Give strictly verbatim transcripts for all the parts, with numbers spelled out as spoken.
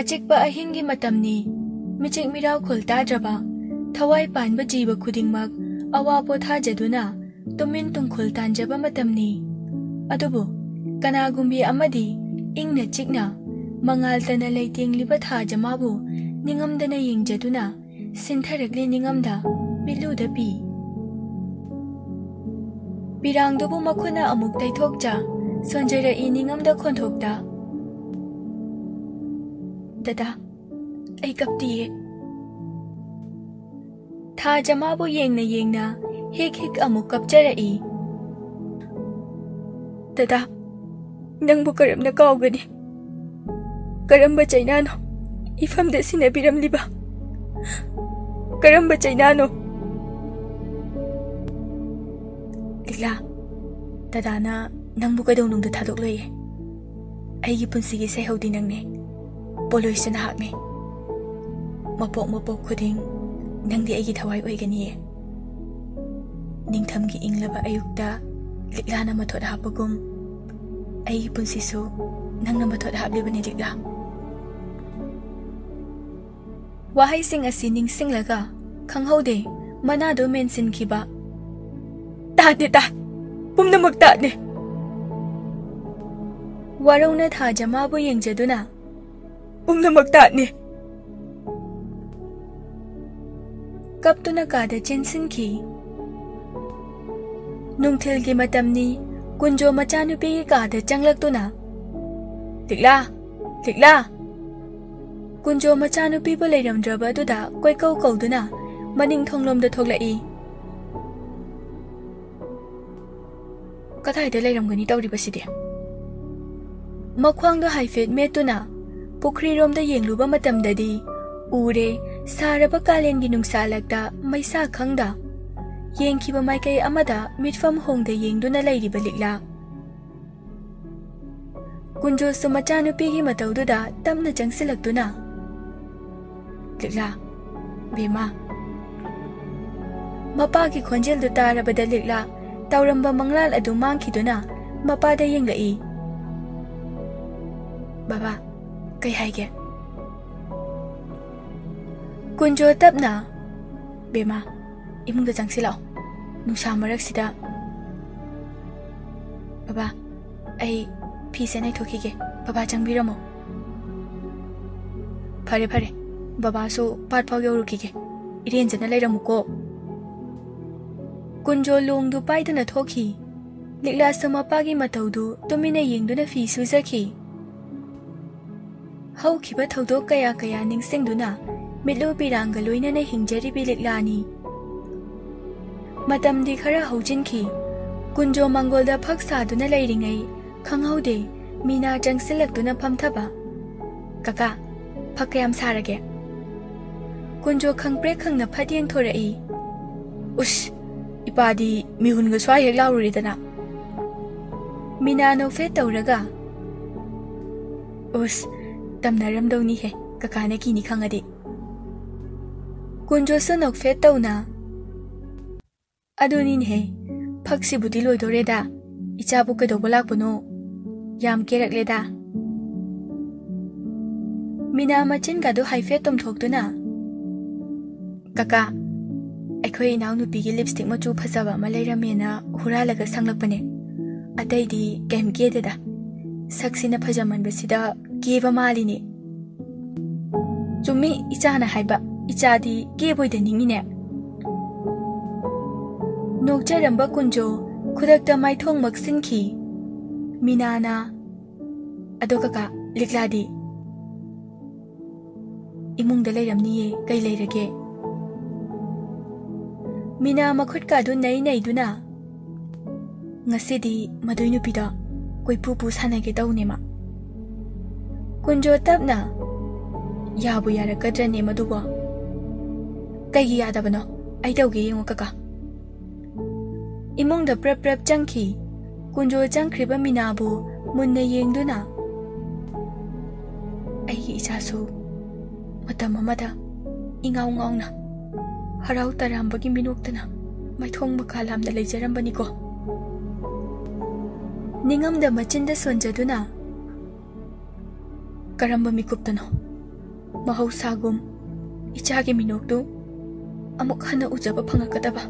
ꯆꯤꯛꯄ ꯑꯍꯤꯡꯒꯤ ꯃꯇꯝꯅꯤ꯫ ꯃꯤꯆꯤꯛ ꯃꯤꯔꯥꯎꯈꯣꯜ ꯇꯥꯗ꯭ꯔꯕ, ꯊꯋꯥꯏ ꯄꯥꯟꯕ ꯖꯤꯕ ꯈꯨꯗꯤꯡꯃꯛ ꯑꯋꯥ ꯄꯣꯊꯥꯖꯗꯨꯅ ꯇꯨꯃꯤꯟ ꯇꯨꯝꯈꯣꯜ ꯇꯥꯟꯖꯕ ꯃꯇꯝꯅꯤ꯫ ꯑꯗꯨꯕꯨ ꯀꯅꯥꯒꯨꯝꯕꯤ ꯑꯃꯗꯤ ꯏꯪꯅ ꯆꯤꯛꯅ ꯃꯉꯥꯜ ꯇꯅ ꯂꯩꯇꯦꯡꯂꯤꯕ ꯊꯥ ꯖꯃꯥꯕꯨ ꯅꯤꯡꯉꯝꯗꯅ ꯌꯦꯡꯖꯗꯨꯅ ꯁꯤꯟꯊꯔꯛꯂꯤ ꯅꯤꯡꯉꯝꯗ ꯃꯤꯠꯂꯨꯗ ꯄꯤ꯫ ꯄꯤꯔꯥꯡꯗꯨꯕꯨ ꯃꯈꯨꯠꯅ ꯑꯃꯨꯛ ꯇꯩꯊꯣꯛꯆ ꯁꯣꯟꯖꯔꯛꯏ ꯅꯤꯡꯉꯝꯗ ꯈꯣꯟꯊꯣꯛꯇ꯫ "ꯗꯗꯥ, ꯑꯩ ꯀꯞꯇꯤꯌꯦ꯫" ꯊꯥ ꯖꯃꯥꯕꯨ ꯌꯦꯡꯅ ꯌꯦꯡꯅ ꯍꯤꯛ ꯍꯤꯛ ꯑꯃꯨꯛ ꯀꯞꯆꯔꯛꯏ꯫ "ꯗꯗꯥ, ꯅꯪꯕꯨ ꯀꯔꯝꯅ ꯀꯥꯎꯒꯅꯤ? ꯀꯔꯝꯕ ꯆꯩꯅꯥꯅꯣ ꯏꯐꯝꯗ ꯁꯤꯟꯅꯕꯤꯔꯝꯂꯤꯕ? ꯀꯔꯝꯕ ꯆꯩꯅꯥꯅꯣ?" "ꯂꯤꯛꯂꯥ, ꯗꯗꯥꯅ ꯅꯪꯕꯨ ꯀꯩꯗꯧꯅꯨꯡꯗ ꯊꯥꯗꯣꯛꯂꯣꯏꯌꯦ꯫ ꯑꯩꯒꯤ ꯄꯨꯟꯁꯤꯒꯤ ꯁꯩꯍꯧꯗꯤ ꯅꯪꯅꯦ, ꯄꯣꯂꯣꯏꯁꯨ ꯅꯍꯥꯛꯅꯦ꯫ ꯃꯄꯣꯛ ꯃꯄꯣꯛ ꯈꯨꯗꯤꯡ ꯅꯪꯗꯤ ꯑꯩꯒꯤ ꯊꯋꯥꯏ ꯑꯣꯏꯒꯅꯤꯌꯦ꯫ ꯅꯤꯡꯊꯝꯒꯤ ꯏꯪꯂꯕ ꯑꯌꯨꯛꯇ ꯂꯤꯛꯂꯥꯅ ꯃꯊꯣꯠ ꯍꯥꯞꯄꯒꯨꯝ, ꯑꯩꯒꯤ ꯄꯨꯟꯁꯤꯁꯨ ꯅꯪꯅ ꯃꯊꯣꯠ ꯍꯥꯞꯂꯤꯕꯅꯤ, ꯂꯤꯛꯂꯥ꯫" ꯋꯥꯍꯩꯁꯤꯡ ꯑꯁꯤ ꯅꯤꯡꯁꯤꯡꯂꯒ ꯈꯪꯍꯧꯗꯦ ꯃꯅꯥꯗꯨ ꯃꯦꯟꯁꯤꯟꯈꯤꯕ꯫ "ꯇꯥꯠꯅꯦ, ꯇꯥꯠ꯫ ꯄꯨꯝꯅꯃꯛ ꯇꯥꯠꯅꯦ꯫" ꯋꯥꯔꯧꯅ ꯊꯥ ꯖꯃꯥꯕꯨ ꯌꯦꯡꯖꯗꯨꯅ, "ꯄꯨꯝꯅꯃꯛ ꯇꯥꯠꯅꯦ꯫" ꯀꯞꯇꯨꯅ ꯀꯥꯗ ꯆꯦꯟꯁꯤꯟꯈꯤ꯫ ꯅꯨꯡꯊꯤꯜꯒꯤ ꯃꯇꯝꯅꯤ꯫ ꯀꯨꯟꯖꯣ ꯃꯆꯥꯅꯨꯄꯤꯒꯤ ꯀꯥꯗ ꯆꯪꯂꯛꯇꯨꯅ, "ꯂꯤꯛꯂꯥ, ꯂꯤꯛꯂꯥ!" ꯀꯨꯟꯖꯣ ꯃꯆꯥꯅꯨꯄꯤꯕꯨ ꯂꯩꯔꯝꯗ꯭ꯔꯕ ꯑꯗꯨꯗ ꯀꯣꯏꯀꯧ ꯀꯧꯗꯨꯅ ꯃꯅꯤꯡ ꯊꯣꯡꯂꯣꯝꯗ ꯊꯣꯛꯂꯛꯏ꯫ "ꯀꯗꯥꯏꯗ ꯂꯩꯔꯝꯒꯅꯤ ꯇꯧꯔꯤꯕꯁꯤꯗꯤ?" ꯃꯈ꯭ꯋꯥꯡꯗꯣ ꯍꯥꯏꯐꯦꯠ ꯃꯦꯠꯇꯨꯅ ꯄꯨꯈ꯭ꯔꯤꯔꯣꯝꯗ ꯌꯦꯡꯂꯨꯕ ꯃꯇꯝꯗꯗꯤ ꯎꯔꯦ, ꯁꯥꯔꯕ ꯀꯥꯂꯦꯟꯒꯤ ꯅꯨꯡꯁꯥ ꯂꯛꯇ ꯃꯩꯁꯥ ꯈꯪꯗ ꯌꯦꯡꯈꯤꯕ ꯃꯥꯏꯀꯩ ꯑꯃꯗ ꯃꯤꯠꯐꯝ ꯍꯣꯡꯗ ꯌꯦꯡꯗꯨꯅ ꯂꯩꯔꯤꯕ ꯂꯤꯛꯂꯥ꯫ ꯀꯨꯟꯖꯣꯁꯨ ꯃꯆꯥꯅꯨꯄꯤꯒꯤ ꯃꯇꯧꯗꯨꯗ ꯇꯞꯅ ꯆꯪꯁꯤꯜꯂꯛꯇꯨꯅ, "ꯂꯤꯛꯂꯥ, ꯕꯦꯝꯃ꯫" ꯃꯄꯥꯒꯤ ꯈꯣꯟꯖꯦꯜꯗꯨ ꯇꯥꯔꯕꯗ ꯂꯤꯛꯂꯥ ꯇꯧꯔꯝꯕ ꯃꯪꯂꯥꯜ ꯑꯗꯨ ꯃꯥꯡꯈꯤꯗꯨꯅ ꯃꯄꯥꯗ ꯌꯦꯡꯂꯛꯏ꯫ "ꯕꯕꯥ, ꯀꯩ ꯍꯥꯏꯒꯦ?" ꯀꯨꯟꯖꯣ ꯇꯞꯅ, "ꯕꯦꯝꯃ, ꯏꯃꯨꯡꯗ ꯆꯪꯁꯤꯜꯂꯛꯑꯣ, ꯅꯨꯡꯁꯥ ꯃꯔꯛꯁꯤꯗ꯫ ꯕꯕꯥ, ꯑꯩ ꯐꯤꯁꯦ ꯅꯩꯊꯣꯛꯈꯤꯒꯦ, ꯕꯕꯥ ꯆꯪꯕꯤꯔꯝꯃꯣ꯫" "ꯐꯔꯦ ꯐꯔꯦ, ꯕꯕꯥꯁꯨ ꯄꯥꯠ ꯐꯥꯎ ꯌꯧꯔꯨꯈꯤꯒꯦ, ꯏꯔꯦꯟꯖꯅ ꯂꯩꯔꯝꯃꯨꯀꯣ꯫" ꯀꯨꯟꯖꯣ ꯂꯣꯡꯗꯨ ꯄꯥꯏꯗꯨꯅ ꯊꯣꯛꯈꯤ꯫ ꯂꯤꯛꯂꯥꯁꯨ ꯃꯄꯥꯒꯤ ꯃꯇꯧꯗꯨ ꯇꯨꯃꯤꯟꯅ ꯌꯦꯡꯗꯨꯅ ꯐꯤ ꯁꯨꯖꯈꯤ꯫ ꯍꯧꯈꯤꯕ ꯊꯧꯗꯣꯛ ꯀꯌꯥ ꯀꯌꯥ ꯅꯤꯡꯁꯤꯡꯗꯨꯅ ꯃꯤꯠꯂꯨ ꯄꯤꯔꯥꯡꯒ ꯂꯣꯏꯅꯅ ꯍꯤꯡꯖꯔꯤꯕꯤ ꯂꯤꯛꯂꯥꯅꯤ꯫ ꯃꯇꯝꯗꯤ ꯈꯔ ꯍꯧꯖꯤꯟꯈꯤ꯫ ꯀꯨꯟꯖꯣ ꯃꯪꯒꯣꯜꯗ ꯐꯛ ꯁꯥꯗꯨꯅ ꯂꯩꯔꯤꯉꯩ ꯈꯪꯍꯧꯗꯦ, ꯃꯤꯅꯥ ꯆꯪꯁꯤꯜꯂꯛꯇꯨꯅ ꯐꯝꯊꯕ꯫ "ꯀꯀꯥ, ꯐꯛ ꯀꯌꯥꯝ ꯁꯥꯔꯒꯦ?" ꯀꯨꯟꯖꯣ ꯈꯪꯄ꯭ꯔꯦꯛ ꯈꯪꯅ ꯐꯠ ꯌꯦꯡꯊꯣꯔꯛꯏ꯫ "ꯎꯁ, ꯏꯄꯥꯗꯤ ꯃꯤꯍꯨꯟꯒ ꯁ꯭ꯋꯥꯏ ꯍꯦꯛ ꯂꯥꯎꯔꯨꯔꯦꯗꯅ꯫" ꯃꯤꯅꯥ ꯅꯣꯛꯐꯦꯠ ꯇꯧꯔꯒ, "ꯎꯁ, ꯇꯝꯅꯔꯝꯗꯧꯅꯤꯍꯦ, ꯀꯀꯥꯅ ꯀꯤꯅꯤ ꯈꯪꯉꯗꯤ꯫" ꯀꯨꯟꯖꯣꯁꯨ ꯅꯣꯛꯐꯦꯠ ꯇꯧꯅ, "ꯑꯗꯨꯅꯤꯅꯦꯍꯦ, ꯐꯛꯁꯤꯕꯨꯗꯤ ꯂꯣꯏꯗꯣꯔꯦꯗ꯫ ꯏꯆꯥꯕꯨ ꯀꯩꯗꯧꯕ ꯂꯥꯛꯄꯅꯣ? ꯌꯥꯝ ꯀꯦꯔꯛꯂꯦꯗ꯫" ꯃꯤꯅꯥ ꯃꯆꯤꯟꯒꯗꯨ ꯍꯥꯏꯐꯦꯠ ꯇꯨꯝꯊꯣꯛꯇꯨꯅ, "ꯀꯀꯥ, ꯑꯩꯈꯣꯏ ꯏꯅꯥꯎꯅꯨꯄꯤꯒꯤ ꯂꯤꯞꯁꯇꯤꯛ ꯃꯆꯨ ꯐꯖꯕ ꯑꯃ ꯂꯩꯔꯝꯃꯦꯅ ꯍꯨꯔꯥꯜꯂꯒ ꯁꯪꯂꯛꯄꯅꯦ꯫ ꯑꯇꯩꯗꯤ ꯀꯩꯝ ꯀꯦꯗꯦꯗ꯫ ꯁꯛꯁꯤꯅ ꯐꯖꯃꯟꯕꯁꯤꯗ ꯀꯦꯕ ꯃꯥꯜꯂꯤꯅꯦ꯫" "ꯆꯨꯝꯃꯤ ꯏꯆꯥꯅ ꯍꯥꯏꯕ, ꯏꯆꯥꯗꯤ ꯀꯦꯕꯣꯏꯗ ꯅꯤꯡꯉꯤꯅꯦ꯫" ꯅꯣꯛꯆꯔꯝꯕ ꯀꯨꯟꯖꯣ ꯈꯨꯗꯛꯇ ꯃꯥꯏꯊꯣꯡ ꯃꯛꯁꯤꯟꯈꯤ꯫ ꯃꯤꯅꯥꯅ, "ꯑꯗꯣ ꯀꯀꯥ, ꯂꯤꯛꯂꯥꯗꯤ?" "ꯏꯃꯨꯡꯗ ꯂꯩꯔꯝꯅꯤꯌꯦ, ꯀꯩ ꯂꯩꯔꯒꯦ?" ꯃꯤꯅꯥ ꯃꯈꯨꯠꯀꯥꯗꯨ ꯅꯩ ꯅꯩꯗꯨꯅ, "ꯉꯁꯤꯗꯤ ꯃꯗꯨꯏ ꯅꯨꯄꯤꯗꯣ ꯀꯣꯏꯄꯨ ꯄꯨ ꯁꯥꯟꯅꯒꯦ ꯇꯧꯅꯦ ꯃꯥ꯫" ꯀꯨꯟꯖꯣ ꯇꯞꯅ, "ꯌꯥꯕꯨ ꯌꯥꯔꯛꯀꯗ꯭ꯔꯅꯦ ꯃꯗꯨꯕꯣ?" "ꯀꯩꯒꯤ ꯌꯥꯗꯕꯅꯣ? ꯑꯩ ꯇꯧꯒꯦ ꯌꯦꯡꯉꯣ ꯀꯀꯥ꯫" ꯏꯃꯨꯡꯗ ꯄ꯭ꯔꯞ ꯄ꯭ꯔꯞ ꯆꯪꯈꯤ꯫ ꯀꯨꯟꯖꯣ ꯆꯪꯈ꯭ꯔꯤꯕ ꯃꯤꯅꯥꯕꯨ ꯃꯨꯟꯅ ꯌꯦꯡꯗꯨꯅ, "ꯑꯩꯒꯤ ꯏꯆꯥꯁꯨ ꯃꯇꯝ ꯑꯃꯗ ꯏꯉꯥꯎ ꯉꯥꯎꯅ ꯍꯔꯥꯎ ꯇꯔꯥꯝꯕꯒꯤ ꯃꯤꯅꯣꯛꯇꯅ ꯃꯥꯏꯊꯣꯡ ꯃꯀꯥ ꯂꯥꯝꯅ ꯂꯩꯖꯔꯝꯕꯅꯤꯀꯣ꯫" ꯅꯤꯡꯉꯝꯗ ꯃꯆꯤꯟꯗ ꯁꯣꯟꯖꯗꯨꯅ, "ꯀꯔꯝꯕ ꯃꯤꯀꯨꯞꯇꯅꯣ? ꯃꯍꯧꯁꯥꯒꯨꯝ ꯏꯆꯥꯒꯤ ꯃꯤꯅꯣꯛꯇꯨ ꯑꯃꯨꯛ ꯍꯟꯅ ꯎꯖꯕ ꯐꯪꯉꯛꯀꯗꯕ꯫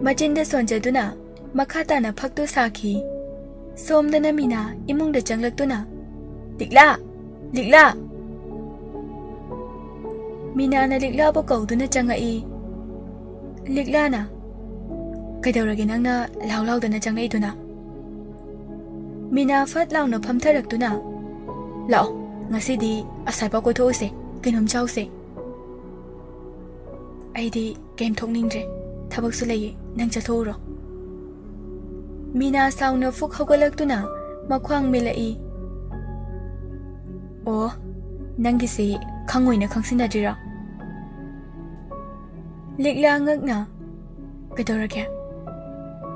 ꯃꯆꯤꯟꯗ ꯁꯣꯟꯖꯗꯨꯅ ꯃꯈꯥ ꯇꯥꯅ ꯐꯛꯇꯨ ꯁꯥꯈꯤ꯫ ꯁꯣꯝꯗꯅ ꯃꯤꯅꯥ ꯏꯃꯨꯡꯗ ꯆꯪꯂꯛꯇꯨꯅ, "ꯂꯤꯛꯂꯥ! ꯂꯤꯛꯂꯥ!" ꯃꯤꯅꯥꯅ ꯂꯤꯛꯂꯥꯕꯨ ꯀꯧꯗꯨꯅ ꯆꯪꯉꯛꯏ꯫ ꯂꯤꯛꯂꯥꯅ, "ꯀꯩꯗꯧꯔꯒꯦ ꯅꯪꯅ ꯂꯥꯎ ꯂꯥꯎꯗꯅ ꯆꯪꯂꯛꯏꯗꯨꯅ?" ꯃꯤꯅꯥ ꯐꯠ ꯂꯥꯎꯅ ꯐꯝꯊꯔꯛꯇꯨꯅ, "ꯂꯥꯛꯑꯣ, ꯉꯁꯤꯗꯤ ꯑꯁꯥꯏꯐꯥꯎ ꯀꯣꯏꯊꯣꯛꯎꯁꯦ, ꯀꯩꯅꯣꯝ ꯆꯥꯎꯁꯦ꯫" "ꯑꯩꯗꯤ ꯀꯩꯝ ꯊꯣꯛꯅꯤꯡꯗ꯭ꯔꯦ, ꯊꯕꯛꯁꯨ ꯂꯩꯌꯦ, ꯅꯪ ꯆꯠꯊꯣꯛꯎꯔꯣ꯫" ꯃꯤꯅꯥ ꯁꯥꯎꯅ ꯐꯨꯛ ꯍꯧꯒꯠꯂꯛꯇꯨꯅ ꯃꯈ꯭ꯋꯥꯡ ꯃꯤꯜꯂꯛꯏ꯫ "ꯑꯣ, ꯅꯪꯒꯤꯁꯤ ꯈꯪꯑꯣꯏꯅ ꯈꯪꯁꯤꯟꯅꯗ꯭ꯔꯤꯔꯣ?" ꯂꯤꯛꯂꯥ ꯉꯛꯅ, "ꯀꯩꯗꯧꯔꯒꯦ?"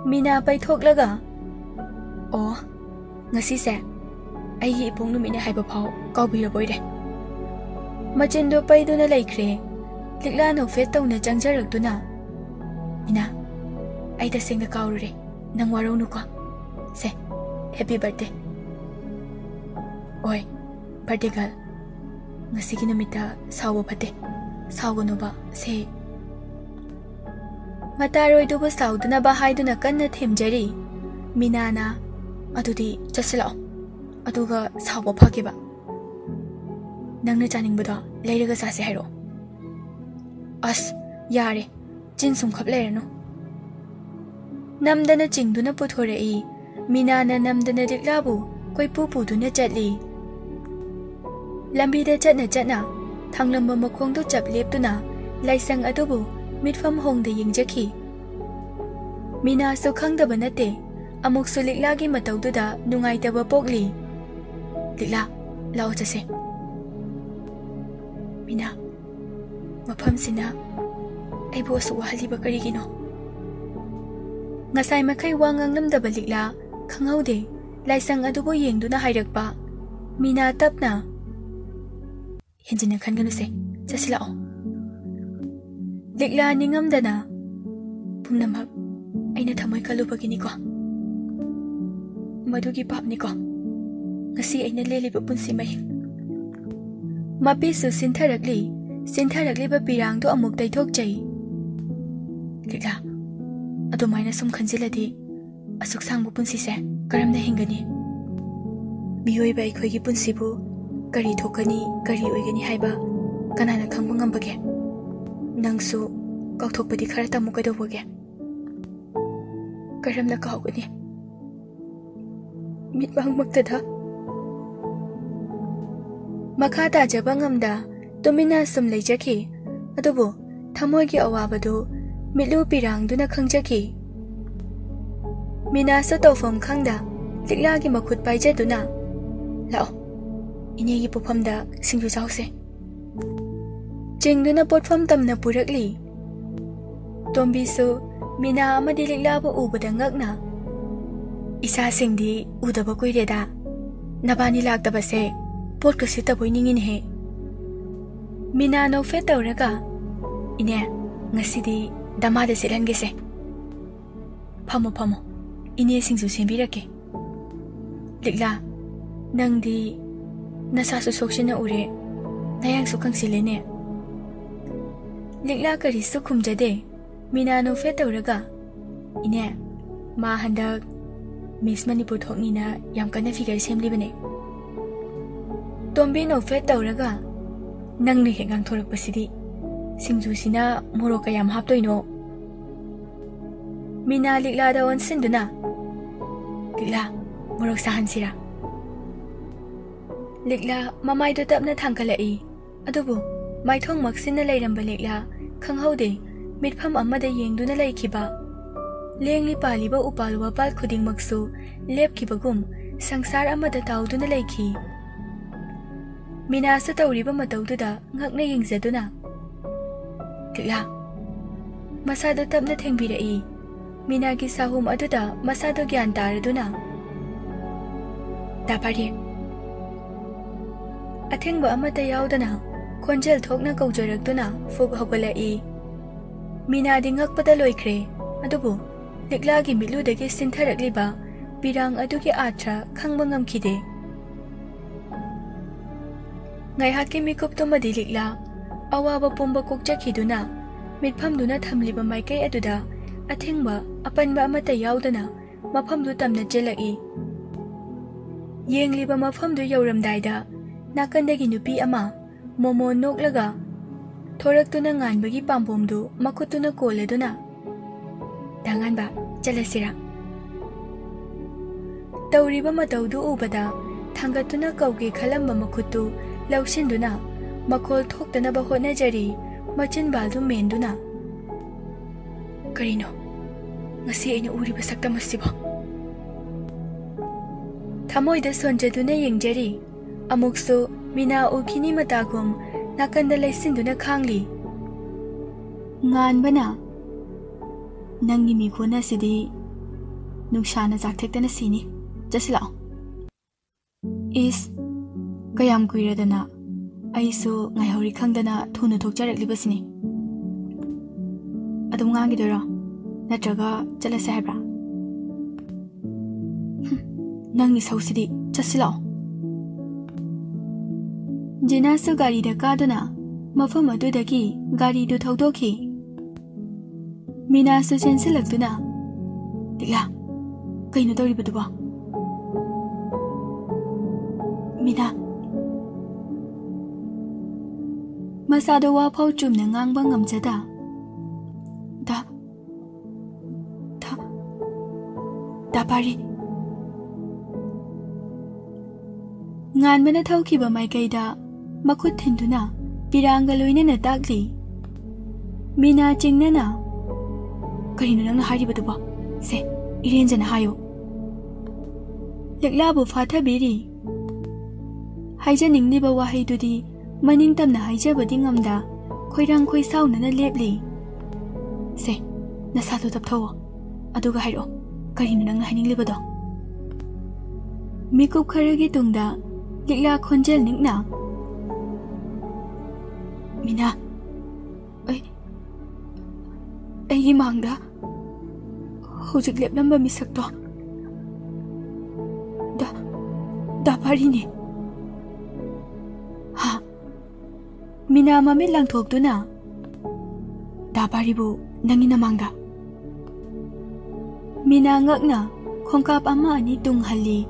ꯃꯤꯅꯥ ꯄꯩꯊꯣꯛꯂꯒ, "ꯑꯣ, ꯉꯁꯤꯁꯦ ꯑꯩꯒꯤ ꯏꯄꯣꯛ ꯅꯨꯃꯤꯠꯅꯦ ꯍꯥꯏꯕ ꯐꯥꯎ ꯀꯥꯎꯕꯤꯔꯕꯣꯏꯔꯦ꯫" ꯃꯆꯤꯟꯗꯣ ꯄꯩꯗꯨꯅ ꯂꯩꯈ꯭ꯔꯦ꯫ ꯂꯤꯛꯂꯥ ꯅꯣꯛꯐꯦꯠ ꯇꯧꯅ ꯆꯪꯖꯔꯛꯇꯨꯅ, "ꯃꯤꯅꯥ, ꯑꯩ ꯇꯁꯦꯡꯅ ꯀꯥꯎꯔꯨꯔꯦ, ꯅꯪ ꯋꯥꯔꯧꯅꯨꯀꯣ꯫ ꯁꯦ, happy birthday꯫ ꯑꯣꯏ, birthday girl, ꯉꯁꯤꯒꯤ ꯅꯨꯃꯤꯠꯇ ꯁꯥꯎꯕ ꯐꯠꯇꯦ, ꯁꯥꯎꯒꯅꯨꯕ, ꯁꯦ꯫" ꯃꯇꯥꯔꯣꯏꯗꯨꯕꯨ ꯁꯥꯎꯗꯅꯕ ꯍꯥꯏꯗꯨꯅ ꯀꯟꯅ ꯊꯦꯝꯖꯔꯤ꯫ ꯃꯤꯅꯥꯅ, "ꯑꯗꯨꯗꯤ ꯆꯠꯁꯤꯜꯂꯛꯑꯣ, ꯑꯗꯨꯒ ꯁꯥꯎꯕ ꯐꯈꯤꯕ꯫ ꯅꯪꯅ ꯆꯥꯅꯤꯡꯕꯗꯣ ꯂꯩꯔꯒ ꯆꯥꯁꯦ ꯍꯥꯏꯔꯛꯑꯣ꯫" "ꯑꯁ, ꯌꯥꯔꯦ, ꯆꯤꯟ ꯁꯨꯝꯈꯞ ꯂꯩꯔꯅꯨ꯫" ꯅꯝꯗꯅ ꯆꯤꯡꯗꯨꯅ ꯄꯨꯊꯣꯔꯛꯏ꯫ ꯃꯤꯅꯥꯅ ꯅꯝꯗꯅ ꯂꯤꯛꯂꯥꯕꯨ ꯀꯣꯏꯄꯨ ꯄꯨꯗꯨꯅ ꯆꯠꯂꯤ꯫ ꯂꯝꯕꯤꯗ ꯆꯠꯅ ꯆꯠꯅ ꯊꯥꯡꯂꯝꯕ ꯃꯈꯣꯡꯗꯨ ꯆꯞ ꯂꯦꯞꯇꯨꯅ ꯂꯥꯏꯁꯪ ꯑꯗꯨꯕꯨ ꯃꯤꯠꯐꯝ ꯍꯣꯡꯗ ꯌꯦꯡꯖꯈꯤ꯫ ꯃꯤꯅꯥꯁꯨ ꯈꯪꯗꯕ ꯅꯠꯇꯦ, ꯑꯃꯨꯛꯁꯨ ꯂꯤꯛꯂꯥꯒꯤ ꯃꯇꯧꯗꯨꯗ ꯅꯨꯡꯉꯥꯏꯇꯕ ꯄꯣꯛꯂꯤ꯫ "ꯂꯤꯛꯂꯥ, ꯂꯥꯛꯑꯣ ꯆꯠꯁꯦ꯫" "ꯃꯤꯅꯥ, ꯃꯐꯝꯁꯤꯅ ꯑꯩꯕꯨ ꯑꯁꯨꯛ ꯋꯥꯍꯜꯂꯤꯕ ꯀꯔꯤꯒꯤꯅꯣ?" ꯉꯁꯥꯏ ꯃꯈꯩ ꯋꯥ ꯉꯥꯡꯂꯝꯗꯕ ꯂꯤꯛꯂꯥ ꯈꯪꯍꯧꯗꯦ ꯂꯥꯏꯁꯪ ꯑꯗꯨꯕꯨ ꯌꯦꯡꯗꯨꯅ ꯍꯥꯏꯔꯛꯄ꯫ ꯃꯤꯅꯥ ꯇꯞꯅ, "ꯍꯦꯟꯖꯤꯟꯅ ꯈꯟꯒꯅꯨꯁꯦ, ꯆꯠꯁꯤꯜꯂꯛꯑꯣ꯫" ꯂꯤꯛꯂꯥ ꯅꯤꯡꯉꯝꯗꯅ, "ꯄꯨꯝꯅꯃꯛ ꯑꯩꯅ ꯊꯃꯣꯏ ꯀꯜꯂꯨꯕꯒꯤꯅꯤꯀꯣ꯫ ꯃꯗꯨꯒꯤ ꯄꯥꯞꯅꯤꯀꯣ ꯉꯁꯤ ꯑꯩꯅ ꯂꯦꯜꯂꯤꯕ ꯄꯨꯟꯁꯤ ꯃꯍꯤꯡ꯫" ꯃꯄꯤꯁꯨ ꯁꯤꯟꯊꯔꯛꯂꯤ꯫ ꯁꯤꯟꯊꯔꯛꯂꯤꯕ ꯄꯤꯔꯥꯡꯗꯨ ꯑꯃꯨꯛ ꯇꯩꯊꯣꯛꯆꯩ꯫ ꯂꯤꯛꯂꯥ, ꯑꯗꯨꯃꯥꯏꯅ ꯁꯨꯝ ꯈꯟꯖꯤꯜꯂꯗꯤ ꯑꯁꯨꯛ ꯁꯥꯡꯕ ꯄꯨꯟꯁꯤꯁꯦ ꯀꯔꯝꯅ ꯍꯤꯡꯒꯅꯤ? ꯃꯤꯑꯣꯏꯕ ꯑꯩꯈꯣꯏꯒꯤ ꯄꯨꯟꯁꯤꯕꯨ ꯀꯔꯤ ꯊꯣꯛꯀꯅꯤ, ꯀꯔꯤ ꯑꯣꯏꯒꯅꯤ ꯍꯥꯏꯕ ꯀꯅꯥꯅ ꯈꯪꯕ ꯉꯝꯕꯒꯦ? ꯅꯪꯁꯨ ꯀꯥꯎꯊꯣꯛꯄꯗꯤ ꯈꯔ ꯇꯝꯃꯨ ꯀꯩꯗꯧꯕꯒꯦ? ꯀꯔꯝꯅ ꯀꯥꯎꯒꯅꯤ? ꯃꯤꯠꯃꯥꯡꯃꯛꯇꯗ꯫ ꯃꯈꯥ ꯇꯥꯖꯕ ꯉꯝꯗ ꯇꯨꯃꯤꯟꯅ ꯁꯨꯝ ꯂꯩꯖꯈꯤ꯫ ꯑꯗꯨꯕꯨ ꯊꯃꯣꯏꯒꯤ ꯑꯋꯥꯕꯗꯨ ꯃꯤꯠꯂꯨ ꯄꯤꯔꯥꯡꯗꯨꯅ ꯈꯪꯖꯈꯤ꯫ ꯃꯤꯅꯥꯁꯨ ꯇꯧꯐꯝ ꯈꯪꯗ ꯂꯤꯛꯂꯥꯒꯤ ꯃꯈꯨꯠ ꯄꯥꯏꯖꯗꯨꯅ, "ꯂꯥꯛꯑꯣ, ꯏꯅꯦꯒꯤ ꯄꯣꯠꯐꯝꯗ ꯁꯤꯡꯖꯨ ꯆꯥꯎꯁꯦ" ꯆꯤꯡꯗꯨꯅ ꯄꯣꯠꯐꯝ ꯇꯝꯅ ꯄꯨꯔꯛꯂꯤ꯫ ꯇꯣꯝꯕꯤꯁꯨ ꯃꯤꯅꯥ ꯑꯃꯗꯤ ꯂꯤꯛꯂꯥꯕꯨ ꯎꯕꯗ ꯉꯛꯅ, "ꯏꯆꯥꯁꯤꯡꯗꯤ ꯎꯗꯕ ꯀꯨꯏꯔꯦꯗ꯫ ꯅꯕꯥꯅꯤ ꯂꯥꯛꯇꯕꯁꯦ ꯄꯣꯠꯀ ꯁꯤꯠꯇꯕꯣꯏ ꯅꯤꯡꯉꯤꯅꯦꯍꯦ"꯫ ꯃꯤꯅꯥ ꯅꯣꯛꯐꯦꯠ ꯇꯧꯔꯒ, "ꯏꯅꯦ, ꯉꯁꯤꯗꯤ ꯗꯃꯥꯗ ꯁꯤꯠꯍꯟꯒꯦꯁꯦ꯫ ꯐꯝꯃꯣ, ꯐꯝꯃꯣ꯫ ꯏꯅꯦ ꯁꯤꯡꯖꯨ ꯁꯦꯝꯕꯤꯔꯛꯀꯦ꯫ ꯂꯤꯛꯂꯥ, ꯅꯪꯗꯤ ꯅꯁꯥꯁꯨ ꯁꯣꯛꯁꯤꯟꯅ ꯎꯔꯦ, ꯅꯌꯥꯡꯁꯨ ꯀꯪꯁꯤꯜꯂꯦꯅꯦ"꯫ ꯂꯤꯛꯂꯥ ꯀꯔꯤꯁꯨ ꯈꯨꯝꯖꯗꯦ꯫ ꯃꯤꯅꯥ ꯅꯣꯛꯐꯦꯠ ꯇꯧꯔꯒ, "ꯏꯅꯦ, ꯃꯥ ꯍꯟꯗꯛ ꯃꯤꯁ ꯃꯅꯤꯄꯨꯔ ꯊꯣꯛꯅꯤꯅ ꯌꯥꯝ ꯀꯟꯅ ꯐꯤꯒꯔ ꯁꯦꯝꯂꯤꯕꯅꯦ"꯫ ꯇꯣꯝꯕꯤ ꯅꯣꯛꯐꯦꯠ ꯇꯧꯔꯒ, "ꯅꯪꯅ ꯍꯦꯛ ꯉꯥꯡꯊꯣꯔꯛꯄꯁꯤꯗꯤ꯫ ꯁꯤꯡꯖꯨꯁꯤꯅ ꯃꯣꯔꯣꯛ ꯀꯌꯥꯝ ꯍꯥꯞꯇꯣꯏꯅꯣ?" ꯃꯤꯅꯥ ꯂꯤꯛꯂꯥꯗ ꯑꯣꯟꯁꯤꯟꯗꯨꯅ, "ꯂꯤꯛꯂꯥ, ꯃꯣꯔꯣꯛ ꯁꯥꯍꯟꯁꯤꯔꯥ?" ꯂꯤꯛꯂꯥ ꯃꯃꯥꯏꯗꯨ ꯇꯞꯅ ꯊꯥꯡꯒꯠꯂꯛꯏ꯫ ꯑꯗꯨꯕꯨ ꯃꯥꯏꯊꯣꯡ ꯃꯛꯁꯤꯟꯅ ꯂꯩꯔꯝꯕ ꯂꯤꯛꯂꯥ ꯈꯪꯍꯧꯗꯦ, ꯃꯤꯠꯐꯝ ꯑꯃꯗ ꯌꯦꯡꯗꯨꯅ ꯂꯩꯈꯤꯕ꯫ ꯂꯦꯡꯂꯤ ꯄꯥꯜꯂꯤꯕ ꯎꯄꯥꯜ ꯋꯥꯄꯥꯜ ꯈꯨꯗꯤꯡꯃꯛꯁꯨ ꯂꯦꯞꯈꯤꯕꯒꯨꯝ ꯁꯪꯁꯥꯔ ꯑꯃꯗ ꯇꯥꯎꯗꯨꯅ ꯂꯩꯈꯤ꯫ ꯃꯤꯅꯥꯁꯨ ꯇꯧꯔꯤꯕ ꯃꯇꯧꯗꯨꯗ ꯉꯛꯅ ꯌꯦꯡꯖꯗꯨꯅ, "ꯂꯤꯛꯂꯥ"꯫ ꯃꯁꯥꯗꯨ ꯇꯞꯅ ꯊꯦꯡꯕꯤꯔꯛꯏ꯫ ꯃꯤꯅꯥꯒꯤ ꯁꯥꯍꯨꯝ ꯑꯗꯨꯗ ꯃꯁꯥꯗꯨ ꯒ꯭ꯌꯥꯟ ꯇꯥꯔꯗꯨꯅ, "ꯇꯥ ꯄꯥꯔꯤ"꯫ ꯑꯊꯤꯡꯕ ꯑꯃꯠꯇ ꯌꯥꯎꯗꯅ ꯈꯣꯟꯖꯦꯜ ꯊꯣꯛꯅ ꯀꯧꯖꯔꯛꯇꯨꯅ ꯐꯨꯛ ꯍꯧꯒꯠꯂꯛꯏ꯫ ꯃꯤꯅꯥꯗꯤ ꯉꯛꯄꯗ ꯂꯣꯏꯈ꯭ꯔꯦ, ꯑꯗꯨꯕꯨ ꯂꯤꯛꯂꯥꯒꯤ ꯃꯤꯠꯂꯨꯗꯒꯤ ꯁꯤꯟꯊꯔꯛꯂꯤꯕ ꯄꯤꯔꯥꯡ ꯑꯗꯨꯒꯤ ꯑꯥꯔꯊ ꯈꯪꯕ ꯉꯝꯈꯤꯗꯦ꯫ ꯉꯥꯏꯍꯥꯛꯀꯤ ꯃꯤꯀꯨꯞꯇꯨꯃꯗꯤ ꯂꯤꯛꯂꯥ ꯑꯋꯥꯕ ꯄꯨꯝꯕ ꯀꯣꯛꯆꯈꯤꯗꯨꯅ, ꯃꯤꯠꯐꯝꯗꯨꯅ ꯊꯝꯂꯤꯕ ꯃꯥꯏꯀꯩ ꯑꯗꯨꯗ ꯑꯊꯤꯡꯕ ꯑꯄꯟꯕ ꯑꯃꯠꯇ ꯌꯥꯎꯗꯅ ꯃꯐꯝꯗꯨ ꯇꯝꯅ ꯆꯦꯜꯂꯛꯏ꯫ ꯌꯦꯡꯂꯤꯕ ꯃꯐꯝꯗꯨ ꯌꯧꯔꯝꯗꯥꯏꯗ, ꯅꯥꯀꯟꯗꯒꯤ ꯅꯨꯄꯤ ꯑꯃ ꯃꯣꯃꯣꯟ ꯅꯣꯛꯂꯒ ꯊꯣꯔꯛꯇꯨꯅ ꯉꯥꯟꯕꯒꯤ ꯄꯥꯝꯕꯣꯝꯗꯨ ꯃꯈꯨꯠꯇꯨꯅ ꯀꯣꯜꯂꯗꯨꯅ, "ꯗꯥ ꯉꯥꯟꯕ, ꯆꯠꯂꯁꯤꯔꯥ?" ꯇꯧꯔꯤꯕ ꯃꯇꯧꯗꯨ ꯎꯕꯗ, ꯊꯥꯡꯒꯠꯇꯨꯅ ꯀꯧꯒꯦ ꯈꯜꯂꯝꯕ ꯃꯈꯨꯠꯇꯨ ꯂꯧꯁꯤꯟꯗꯨꯅ, ꯃꯈꯣꯜ ꯊꯣꯛꯇꯅꯕ ꯍꯣꯠꯅꯖꯔꯤ, ꯃꯆꯤꯟꯕꯥꯜꯗꯨ ꯃꯦꯟꯗꯨꯅ꯫ "ꯀꯔꯤꯅꯣ ꯉꯁꯤ ꯑꯩꯅ ꯎꯔꯤꯕ ꯁꯛꯇꯝ ꯑꯁꯤꯕꯣ?" ꯊꯃꯣꯏꯗ ꯁꯣꯟꯖꯗꯨꯅ ꯌꯦꯡꯖꯔꯤ꯫ ꯑꯃꯨꯛꯁꯨ ꯃꯤꯅꯥ ꯎꯈꯤꯅꯤ ꯃꯇꯥꯒꯨꯝ ꯅꯥꯀꯟꯗ ꯂꯩꯁꯤꯟꯗꯨꯅ ꯈꯥꯡꯂꯤ꯫ ꯉꯥꯟꯕꯅ, "ꯅꯪꯒꯤ ꯃꯤꯈꯣꯟ ꯑꯁꯤꯗꯤ ꯅꯨꯡꯁꯥꯅ ꯆꯥꯛꯊꯦꯛꯇꯅ ꯁꯤꯅꯤ꯫ ꯆꯠꯁꯤꯜꯂꯛꯑꯣ꯫" ꯏꯁ, ꯀꯌꯥꯝ ꯀꯨꯏꯔꯗꯅ? ꯑꯩꯁꯨ ꯉꯥꯏꯍꯧꯔꯤ ꯈꯪꯗꯅ ꯊꯨꯅ ꯊꯣꯛꯆꯔꯛꯂꯤꯕꯁꯤꯅꯤ꯫ ꯑꯗꯨꯝ ꯉꯥꯡꯈꯤꯗꯣꯏꯔꯣ? ꯅꯠꯇ꯭ꯔꯒ ꯆꯠꯂꯁꯦ ꯍꯥꯏꯕ꯭ꯔꯥ? ꯍꯨꯝ, ꯅꯪ ꯏꯁꯧꯁꯤꯗꯤ꯫ ꯆꯠꯁꯤꯜꯂꯛꯑꯣ꯫ ꯖꯤꯅꯥꯁꯨ ꯒꯥꯔꯤꯗ ꯀꯥꯗꯨꯅ ꯃꯐꯝ ꯑꯗꯨꯗꯒꯤ ꯒꯥꯔꯤꯗꯨ ꯊꯧꯗꯣꯛꯈꯤ꯫ ꯃꯤꯅꯥꯁꯨ ꯆꯦꯟꯁꯤꯜꯂꯛꯇꯨꯅ, "ꯂꯤꯛꯂꯥ, ꯀꯩꯅꯣ ꯇꯧꯔꯤꯕꯗꯨꯕꯣ?" ꯃꯤꯅꯥ꯫ ꯃꯁꯥꯗꯣ ꯋꯥꯐꯥꯎ ꯆꯨꯝꯅ ꯉꯥꯡꯕ ꯉꯝꯖꯗ, "ꯗꯥ, ꯗꯥ, ꯗꯥ ꯄꯥꯔꯤ꯫" ꯉꯥꯟꯕꯅ ꯊꯧꯈꯤꯕ ꯃꯥꯏꯀꯩꯗ ꯃꯈꯨꯠ ꯊꯤꯟꯗꯨꯅ ꯄꯤꯔꯥꯡꯒ ꯂꯣꯏꯅꯅ ꯇꯥꯛꯂꯤ꯫ ꯃꯤꯅꯥ ꯆꯤꯡꯅꯅ, "ꯀꯔꯤꯅꯣ ꯅꯪꯅ ꯍꯥꯏꯔꯤꯕꯗꯨꯕꯣ? ꯁꯦ, ꯏꯔꯦꯟꯖꯅ ꯍꯥꯏꯌꯨ꯫" ꯂꯤꯛꯂꯥꯕꯨ ꯐꯥꯊꯕꯤꯔꯤ꯫ ꯍꯥꯏꯖꯅꯤꯡꯂꯤꯕ ꯋꯥꯍꯩꯗꯨꯗꯤ ꯃꯅꯤꯡ ꯇꯝꯅ ꯍꯥꯏꯖꯕꯗꯤ ꯉꯝꯗ, ꯈꯣꯏꯔꯥꯡ ꯈꯣꯏꯁꯥꯎꯅꯅ ꯂꯦꯞꯂꯤ꯫ "ꯁꯦ, ꯅꯁꯥꯗꯣ ꯇꯞꯊꯧꯑꯣ, ꯑꯗꯨꯒ ꯍꯥꯏꯔꯛꯑꯣ, ꯀꯔꯤꯅꯣ ꯅꯪꯅ ꯍꯥꯏꯅꯤꯡꯂꯤꯕꯗꯣ?" ꯃꯤꯀꯨꯞ ꯈꯔꯒꯤ ꯇꯨꯡꯗ ꯂꯤꯛꯂꯥ ꯈꯣꯟꯖꯦꯜ ꯅꯤꯛꯅ, "ꯃꯤꯅꯥ, ꯑꯩ, ꯑꯩꯒꯤ ꯃꯥꯡꯗ ꯍꯧꯖꯤꯛ ꯂꯦꯞꯂꯝꯕ ꯃꯤꯁꯛꯇꯣ ꯗꯥ, ꯗꯥ ꯄꯥꯔꯤꯅꯦ꯫" "ꯍꯥ? ꯃꯤꯅꯥ ꯃꯃꯤꯠ ꯂꯥꯡꯊꯣꯛꯇꯨꯅ, "ꯗꯥ ꯄꯥꯔꯤꯕꯨ ꯅꯪꯒꯤ ꯅꯃꯥꯡꯗ?" ꯃꯤꯅꯥ ꯉꯛꯅ ꯈꯣꯡꯀꯥꯞ ꯑꯃ ꯑꯅꯤ ꯇꯨꯡꯍꯜꯂꯤ꯫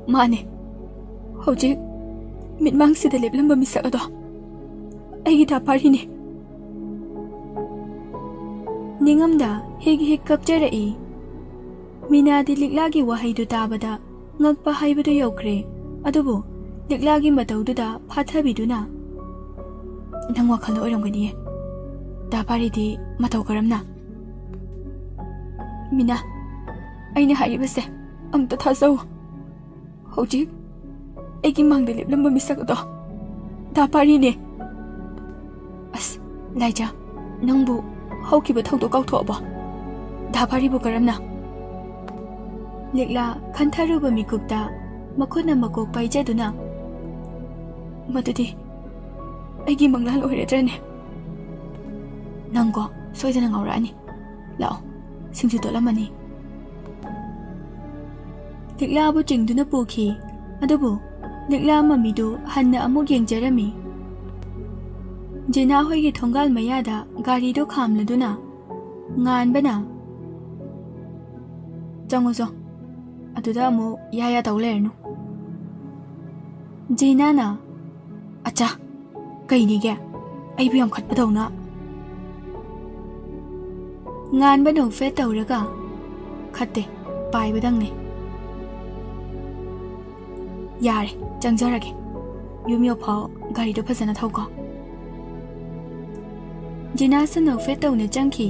"ꯃꯥꯅꯦ, ꯍꯧꯖꯤꯛ ꯃꯤꯠꯃꯥꯡꯁꯤꯗ ꯂꯦꯞꯂꯝꯕ ꯃꯤꯁꯛ ꯑꯗꯣ ꯑꯩꯒꯤ ꯗꯥ ꯄꯥꯔꯤꯅꯦ꯫" ꯅꯤꯡꯉꯝꯗ ꯍꯤꯛ ꯍꯤꯛ ꯀꯞꯆꯔꯛꯏ꯫ ꯃꯤꯅꯥꯗꯤ ꯂꯤꯛꯂꯥꯒꯤ ꯋꯥꯍꯩꯗꯨ ꯇꯥꯕꯗ ꯉꯛꯄ ꯍꯥꯏꯕꯗꯨ ꯌꯧꯈ꯭ꯔꯦ꯫ ꯑꯗꯨꯕꯨ ꯂꯤꯛꯂꯥꯒꯤ ꯃꯇꯧꯗꯨꯗ ꯐꯥꯊꯕꯤꯗꯨꯅ, "ꯅꯪ ꯋꯥꯈꯜꯗ ꯑꯣꯏꯔꯝꯒꯅꯤꯌꯦ꯫ ꯗꯥ ꯄꯥꯔꯤꯗꯤ ꯃꯇꯧ ꯀꯔꯝꯅ?" "ꯃꯤꯅꯥ, ꯑꯩꯅ ꯍꯥꯏꯔꯤꯕꯁꯦ ꯑꯝꯇ ꯊꯥꯖꯧ꯫ ꯍꯧꯖꯤꯛ ꯑꯩꯒꯤ ꯃꯥꯡꯗ ꯂꯦꯞꯂꯝꯕ ꯃꯤꯁꯛ ꯑꯗꯣ ꯗꯥ ꯄꯥꯔꯤꯅꯦ꯫" "ꯑꯁ, ꯂꯥꯏꯖꯥ, ꯅꯪꯕꯨ ꯍꯧꯈꯤꯕ ꯊꯧꯗꯣꯛ ꯀꯥꯎꯊꯣꯛꯑꯕꯣ? ꯗꯥ ꯄꯥꯔꯤꯕꯨ ꯀꯔꯝꯅ?" ꯂꯤꯛꯂꯥ ꯈꯟꯊꯔꯨꯕ ꯃꯤꯀꯨꯞꯇ ꯃꯈꯨꯠꯅ ꯃꯀꯣꯛ ꯄꯥꯏꯖꯗꯨꯅ, "ꯃꯗꯨꯗꯤ ꯑꯩꯒꯤ ꯃꯪꯂꯥꯟ ꯑꯣꯏꯔꯗ꯭ꯔꯅꯦ?" "ꯅꯪꯀꯣ ꯁꯣꯏꯗꯅ ꯉꯥꯎꯔꯛꯑꯅꯤ꯫ ꯂꯥꯛꯑꯣ, ꯁꯤꯡꯖꯨ ꯇꯣꯠꯂꯝꯃꯅꯤ꯫" ꯂꯤꯛꯂꯥꯕꯨ ꯆꯤꯡꯗꯨꯅ ꯄꯨꯈꯤ꯫ ꯑꯗꯨꯕꯨ ꯂꯤꯛꯂꯥ ꯃꯃꯤꯗꯨ ꯍꯟꯅ ꯑꯃꯨꯛ ꯌꯦꯡꯖꯔꯝꯃꯤ꯫ ꯖꯤꯅꯥ ꯍꯣꯏꯒꯤ ꯊꯣꯡꯒꯥꯜ ꯃꯌꯥꯗ ꯒꯥꯔꯤꯗꯨ ꯈꯥꯝꯂꯗꯨꯅ ꯉꯥꯟꯕꯅ, "ꯆꯪꯉꯣ, ꯆꯣ꯫ ꯑꯗꯨꯗ ꯑꯃꯨꯛ ꯌꯥ ꯌꯥ ꯇꯧ ꯂꯩꯔꯅꯨ꯫" ꯖꯤꯅꯥꯅ, "ꯑꯆꯥ, ꯀꯩꯅꯤꯒꯦ? ꯑꯩꯕꯨ ꯌꯥꯝ ꯈꯠꯄꯗꯧꯅ꯫" ꯉꯥꯟꯕ ꯅꯣꯛꯐꯦꯠ ꯇꯧꯔꯒ, "ꯈꯠꯇꯦ, ꯄꯥꯏꯕꯗꯪꯅꯦ꯫" "ꯌꯥꯔꯦ, ꯆꯪꯖꯔꯒꯦ꯫ ꯌꯨꯝ ꯌꯧꯐꯥꯎ ꯒꯥꯔꯤꯗꯣ ꯐꯖꯅ ꯊꯧꯀꯣ꯫" ꯖꯤꯅꯥꯁꯨ ꯅꯣꯛꯐꯦꯠ ꯇꯧꯅ ꯆꯪꯈꯤ꯫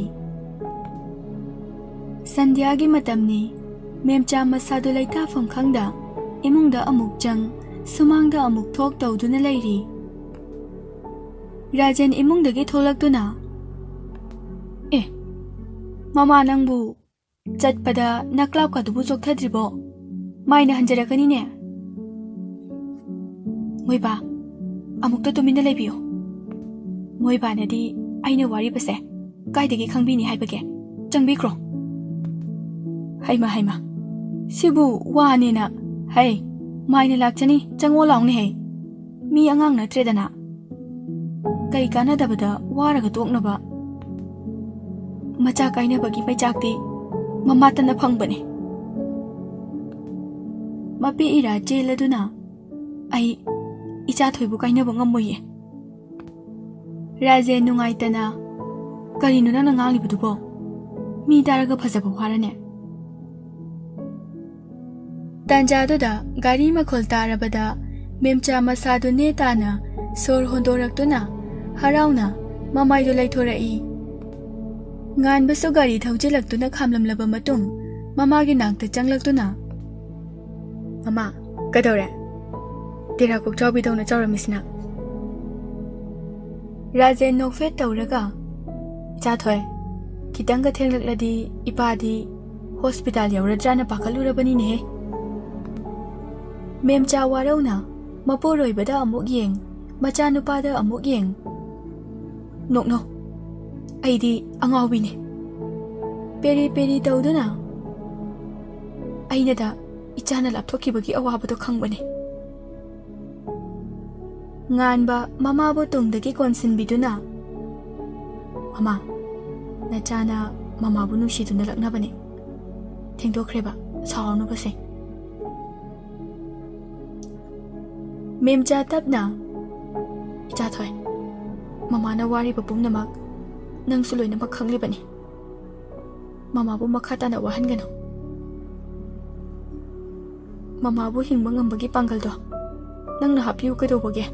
ꯁꯟꯙ꯭ꯌꯥꯒꯤ ꯃꯇꯝꯅꯤ꯫ ꯃꯦꯝꯆꯥ ꯃꯁꯥꯗꯨ ꯂꯩꯇꯥꯐꯝ ꯈꯪꯗ ꯏꯃꯨꯡꯗ ꯑꯃꯨꯛ ꯆꯪ, ꯁꯨꯃꯥꯡꯗ ꯑꯃꯨꯛ ꯊꯣꯛ ꯇꯧꯗꯨꯅ ꯂꯩꯔꯤ꯫ ꯔꯥꯖꯦꯟ ꯏꯃꯨꯡꯗꯒꯤ ꯊꯣꯛꯂꯛꯇꯨꯅ, "ꯑꯦ, ꯃꯃꯥ ꯅꯪꯕꯨ ꯆꯠꯄꯗ ꯅꯀ꯭ꯂꯥꯞꯀꯗꯨꯕꯨ ꯆꯣꯛꯊꯗ꯭ꯔꯤꯕꯣ? ꯃꯥꯏꯅ ꯍꯟꯖꯔꯛꯀꯅꯤꯅꯦ꯫" "ꯃꯣꯏꯕꯥ, ꯑꯃꯨꯛꯇ ꯇꯨꯃꯤꯟꯅ ꯂꯩꯕꯤꯌꯨ꯫ ꯃꯣꯏꯕꯥꯅꯗꯤ ꯑꯩꯅ ꯋꯥꯔꯤꯕꯁꯦ ꯀꯥꯏꯗꯒꯤ ꯈꯪꯕꯤꯅꯤ ꯍꯥꯏꯕꯒꯦ? ꯆꯪꯕꯤꯈ꯭ꯔꯣ꯫" "ꯍꯩꯃ, ꯍꯩꯃ, ꯁꯤꯕꯨ ꯋꯥꯅꯦꯅ꯫ ꯍꯩ, ꯃꯥꯏꯅ ꯂꯥꯛꯆꯅꯤ, ꯆꯪꯉꯣ ꯂꯥꯎꯅꯦ ꯍꯩ꯫ ꯃꯤ ꯑꯉꯥꯡ ꯅꯠꯇ꯭ꯔꯦꯗꯅ꯫ ꯀꯩ ꯀꯥꯟꯅꯗꯕꯗ ꯋꯥꯔꯒ ꯇꯣꯛꯅꯕ? ꯃꯆꯥ ꯀꯥꯏꯅꯕꯒꯤ ꯃꯩꯆꯥꯛꯇꯤ ꯃꯃꯥꯇꯅ ꯐꯪꯕꯅꯦ꯫ ꯃꯄꯤ ꯏꯔꯥ ꯆꯦꯜꯂꯗꯨꯅ ꯑꯩ ꯏꯆꯥ ꯊꯣꯏꯕꯨ ꯀꯥꯏꯅꯕ ꯉꯝꯃꯣꯏꯌꯦ꯫ ꯔꯥꯖꯦꯟ ꯅꯨꯡꯉꯥꯏꯇꯅ, "ꯀꯔꯤꯅꯣ ꯅꯪꯅ ꯉꯥꯡꯂꯤꯕꯗꯨꯕꯣ? ꯃꯤ ꯇꯥꯔꯒ ꯐꯖꯕ ꯋꯥꯔꯅꯦ?" ꯇꯥꯟꯖꯥꯗꯨꯗ ꯒꯥꯔꯤ ꯃꯈꯣꯜ ꯇꯥꯔꯕꯗ ꯃꯦꯝꯆꯥ ꯃꯁꯥꯗꯨ ꯅꯦ ꯇꯥꯅ ꯁꯣꯔ ꯍꯣꯟꯗꯣꯔꯛꯇꯨꯅ ꯍꯔꯥꯎꯅ ꯃꯃꯥꯏꯗꯨ ꯂꯩꯊꯣꯔꯛꯏ꯫ ꯉꯥꯟꯕꯁꯨ ꯒꯥꯔꯤ ꯊꯧꯖꯤꯜꯂꯛꯇꯨꯅ ꯈꯥꯝꯂꯝꯂꯕ ꯃꯇꯨꯡ ꯃꯃꯥꯒꯤ ꯅꯥꯛꯇ ꯆꯪꯂꯛꯇꯨꯅ, "ꯃꯃꯥ, ꯀꯩꯗꯧꯔꯦ? ꯇꯦꯔꯥ ꯀꯣꯛꯆꯥꯎꯕꯤꯗꯧꯅ ꯆꯥꯎꯔꯝꯃꯤꯁꯤꯅ?" ꯔꯥꯖꯦꯟ ꯅꯣꯛꯐꯦꯠ ꯇꯧꯔꯒ, "ꯏꯆꯥꯊꯣꯏ, ꯈꯤꯇꯪꯒ ꯊꯦꯡꯂꯛꯂꯗꯤ ꯏꯄꯥꯗꯤ ꯍꯣꯁꯄꯤꯇꯥꯜ ꯌꯧꯔꯗ꯭ꯔꯥꯅ ꯄꯥꯈꯠꯂꯨꯔꯕꯅꯤꯅꯦꯍꯦ꯫" ꯃꯦꯝꯆꯥ ꯋꯥꯔꯧꯅ ꯃꯄꯨꯔꯣꯏꯕꯗ ꯑꯃꯨꯛ ꯌꯦꯡ, ꯃꯆꯥꯅꯨꯄꯥꯗ ꯑꯃꯨꯛ ꯌꯦꯡ꯫ "ꯅꯣꯛꯅꯧ, ꯑꯩꯗꯤ ꯑꯉꯥꯎꯕꯤꯅꯦ꯫" ꯄꯦꯔꯤ ꯄꯦꯔꯤ ꯇꯧꯗꯨꯅ, "ꯑꯩꯅꯗ ꯏꯆꯥꯅ ꯂꯥꯞꯊꯣꯛꯈꯤꯕꯒꯤ ꯑꯋꯥꯕꯗꯣ ꯈꯪꯕꯅꯦ꯫" ꯉꯥꯟꯕ ꯃꯃꯥꯕꯨ ꯇꯨꯡꯗꯒꯤ ꯀꯣꯟꯁꯤꯟꯕꯤꯗꯨꯅ, "ꯃꯃꯥ, ꯅꯆꯥꯅ ꯃꯃꯥꯕꯨ ꯅꯨꯡꯁꯤꯗꯨꯅ ꯂꯛꯅꯕꯅꯦ꯫ ꯊꯦꯡꯗꯣꯛꯈ꯭ꯔꯦꯕ, ꯁꯥꯎꯔꯅꯨꯕꯁꯦ꯫" ꯃꯦꯝꯆꯥ ꯇꯞꯅ, "ꯏꯆꯥꯊꯣꯏ, ꯃꯃꯥꯅ ꯋꯥꯔꯤꯕ ꯄꯨꯝꯅꯃꯛ ꯅꯪꯁꯨ ꯂꯣꯏꯅꯃꯛ ꯈꯪꯂꯤꯕꯅꯤ꯫ ꯃꯃꯥꯕꯨ ꯃꯈꯥ ꯇꯥꯅ ꯋꯥꯍꯟꯒꯅꯨ꯫ ꯃꯃꯥꯕꯨ ꯍꯤꯡꯕ ꯉꯝꯕꯒꯤ ꯄꯥꯡꯒꯜꯗꯣ ꯅꯪꯅ ꯍꯥꯞꯄꯤꯌꯨ ꯀꯩꯗꯧꯕꯒꯦ?"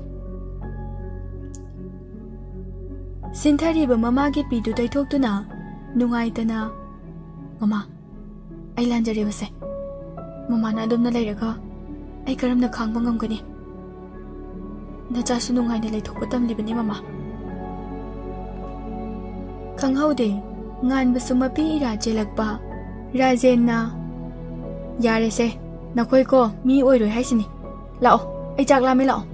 ꯁꯤꯟꯊꯔꯤꯕ ꯃꯃꯥꯒꯤ ꯄꯤꯗꯨ ꯇꯩꯊꯣꯛꯇꯨꯅ ꯅꯨꯡꯉꯥꯏꯇꯅ, "ꯃꯃꯥ, ꯑꯩ ꯂꯥꯟꯖꯔꯦꯕꯁꯦ꯫ ꯃꯃꯥꯅ ꯑꯗꯨꯝꯅ ꯂꯩꯔꯒ ꯑꯩ ꯀꯔꯝꯅ ꯈꯥꯡꯕ ꯉꯝꯒꯅꯤ? ꯅꯆꯥꯁꯨ ꯅꯨꯡꯉꯥꯏꯅ ꯂꯩꯊꯣꯛꯄ ꯇꯝꯂꯤꯕꯅꯤ, ꯃꯃꯥ꯫" ꯈꯪꯍꯧꯗꯦ, ꯉꯥꯟꯕꯁꯨ ꯃꯄꯤ ꯏꯔꯥ ꯆꯦꯜꯂꯛꯄ꯫ ꯔꯥꯖꯦꯟꯅ, "ꯌꯥꯔꯦꯁꯦ, ꯅꯈꯣꯏꯀꯣ ꯃꯤ ꯑꯣꯏꯔꯣꯏ ꯍꯥꯏꯁꯤꯅꯤ꯫ ꯂꯥꯛꯑꯣ, ꯑꯩ ꯆꯥꯛ ꯂꯥꯝꯃꯦ, ꯂꯥꯛꯑꯣ꯫"